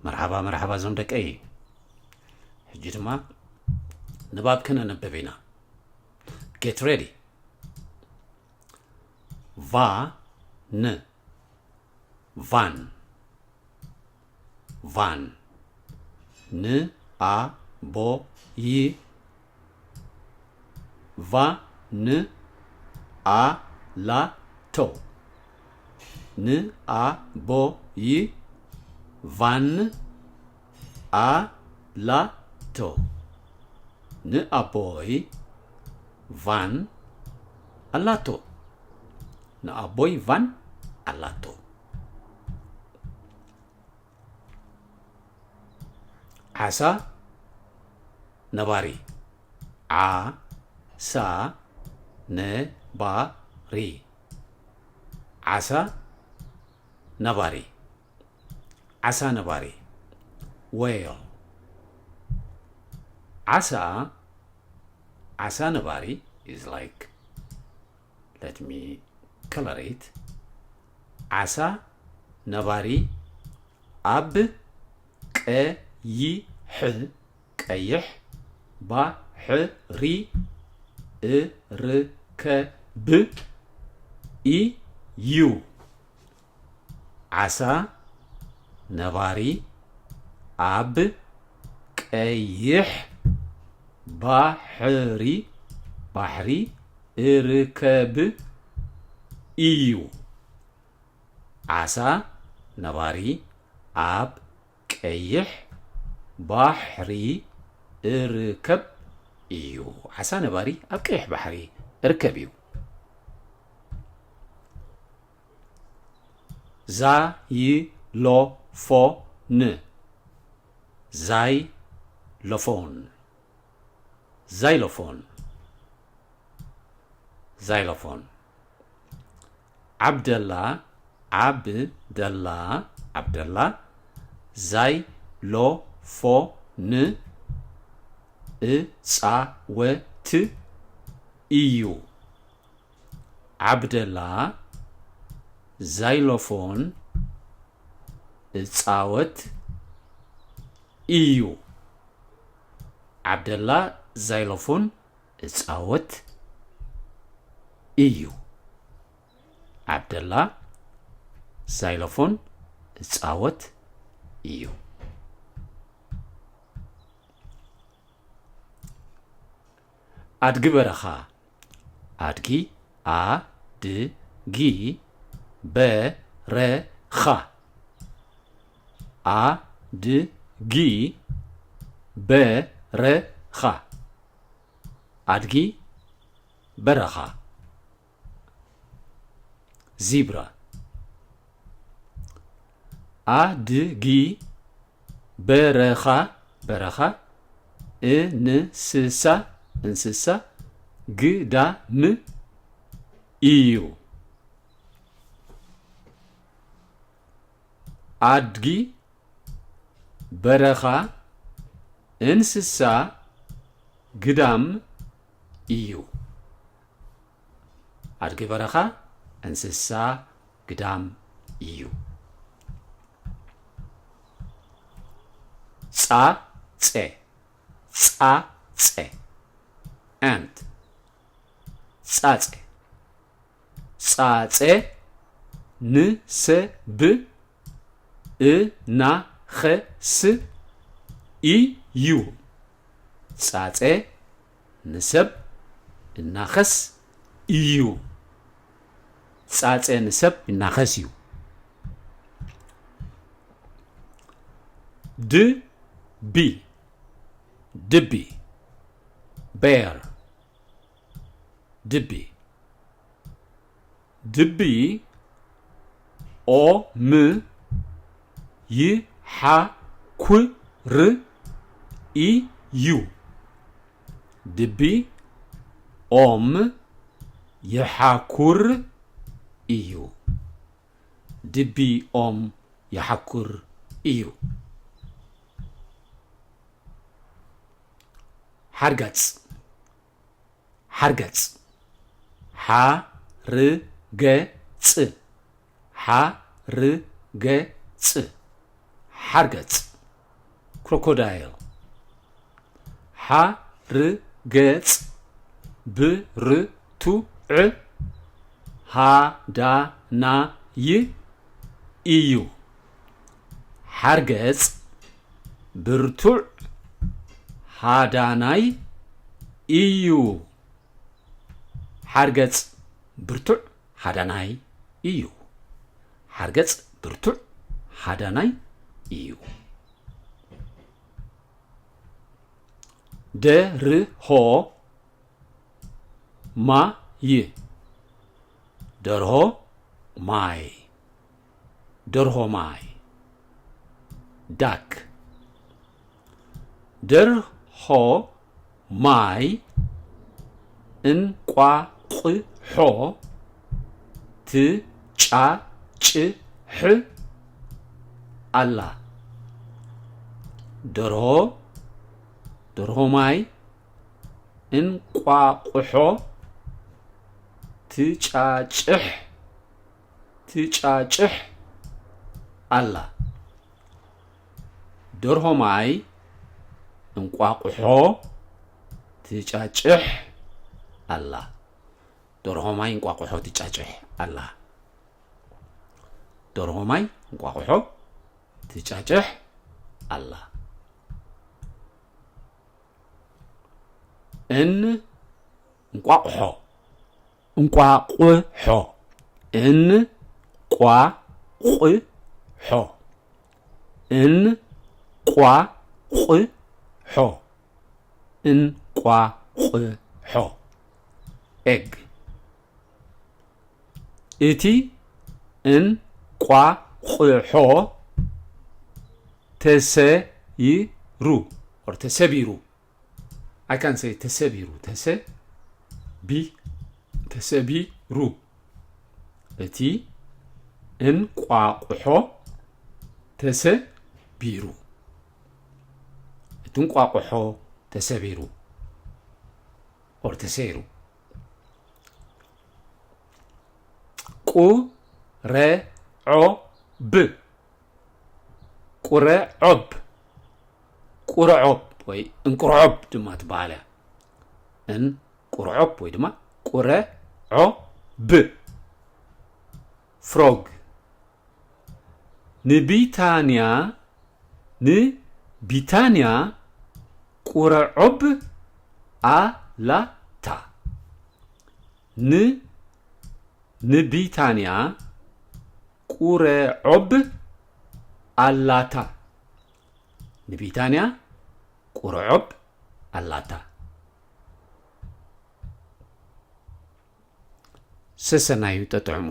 መርሓባ መርሓባ እዞም ደቀይ። ሕጂ ድማ ንባብ ከነንብብ ኢና። Get ready። ቫ ን ቫን ቫን ን ኣ ቦ ይ ቫ ን ኣ ላ ቶ ን ኣ ቦ ይ ቫን ኣ ላ ቶ ንኣቦይ ቫን ኣላቶ። ንኣቦይ ቫን ኣላቶ። ዓሳ ነባሪ። ዓ ሳ ነ ባ ሪ። ዓሳ ነባሪ። ዓሳ ነባሪ። Whale። ዓሳ ዓሳ ነባሪ is like, let me color it። ዓሳ ነባሪ ኣብ ቀይሕ ቀይሕ ባሕሪ እርከብ እዩ። ዓሳ ነባሪ ኣብ ቀይሕ ባሕሪ ባሕሪ እርከብ እዩ። ዓሳ ነባሪ ኣብ ቀይሕ ባሕሪ እርከብ እዩ። ዓሳ ነባሪ ኣብ ቀይሕ ባሕሪ እርከብ እዩ። ዛይሎፎን። ዛይሎፎን። ዛይሎፎን። ዛይሎፎን። ዓብደላ። ዓብደላ። ዓብደላ ዛይሎፎን እጻወት እዩ። ዓብደላ ዛይሎፎን እጻወት እዩ። ዓብደላ ዛይሎፎን እጻወት እዩ። ዓብደላ ዛይሎፎን እጻወት እዩ። ኣድጊ በረኻ። ኣድጊ፣ ኣ ድ ጊ፣ በ ረ ኻ። ኣ ድ ጊ፣ በ ረ ኻ። ኣድጊ በረኻ። ዚብራ። ኣድጊ በረኻ፣ በረኻ። እንስሳ፣ እንስሳ። ግዳም እዩ። ኣድጊ በረኻ እንስሳ ግዳም እዩ። ኣድጊ በረኻ እንስሳ ግዳም እዩ። ጻጸ። ጻጸ። Ant። ጻጸ። ጻጸ ንሰብ እናኸስ እዩ። ጻጸ ንሰብ እናኸስ እዩ። ጻጸ ንሰብ ይናኸስ እዩ። ድቢ። ድቢ። Bear። ድቢ። ድቢ ኦም ይሓኩር እዩ። ድቢ ኦም ይሓኩር እዩ። ድቢ ኦም ይሓኩር እዩ። ሓርገጽ። ሓርገጽ። ሓርገጽ። ሓርገጽ። ሓርገጽ። Crocodile. ሓርገጽ ብርቱዕ ሃዳናይ እዩ። ሓርገጽ ብርቱዕ ሃዳናይ እዩ። ሓርገጽ ብርቱዕ ሃዳናይ እዩ። ሓርገጽ ብርቱዕ ሃዳናይ እዩ። ደርሆ ማይ። ደርሆ ማይ። ደርሆ ማይ። Duck። ደርሆ ማይ እንቋቑሖ ትጫጭሕ ኣላ። ደርሆ፣ ደርሆ ማይ እንቋቑሖ ትጫጭሕ፣ ትጫጭሕ ኣላ። ደርሆ ማይ እንቋቑሖ ትጫጭሕ ኣላ። ደርሆ ማይ እንቋቑሖ ትጫጭሕ ኣላ። ደርሆ ማይ እንቋቑሖ ትጫጭሕ ኣላ። እን እንቋቑሖ። እንቋቑሖ። እንቋቑሖ። እንቋቑሖ። እንቋቑሖ። Egg። እቲ እንቋቑሖ ተሰይሩ፣ or ተሰቢሩ። I can say ተሰቢሩ። ተሰ-ቢ-፣ ተሰቢሩ። እቲ እንቋቑሖ ተሰቢሩ። እቲ እንቋቑሖ ተሰቢሩ፣ or ተሰይሩ። ቁረዖብ። ቁረዖብ። ቁረዖብ ወይ እንቁርዖብ ድማ ትበሃል እያ። እንቁርዖብ ወይ ድማ ቁረዖብ። Frog። ንቢታንያ፣ ንቢታንያ ቁረዖብ ኣላታ። ን-፣ ንቢታንያ ቁረዖብ ኣላታ። ንቢታንያ ቁረዖብ ኣላታ። ሰሰናዩ ጠጥዕሙ።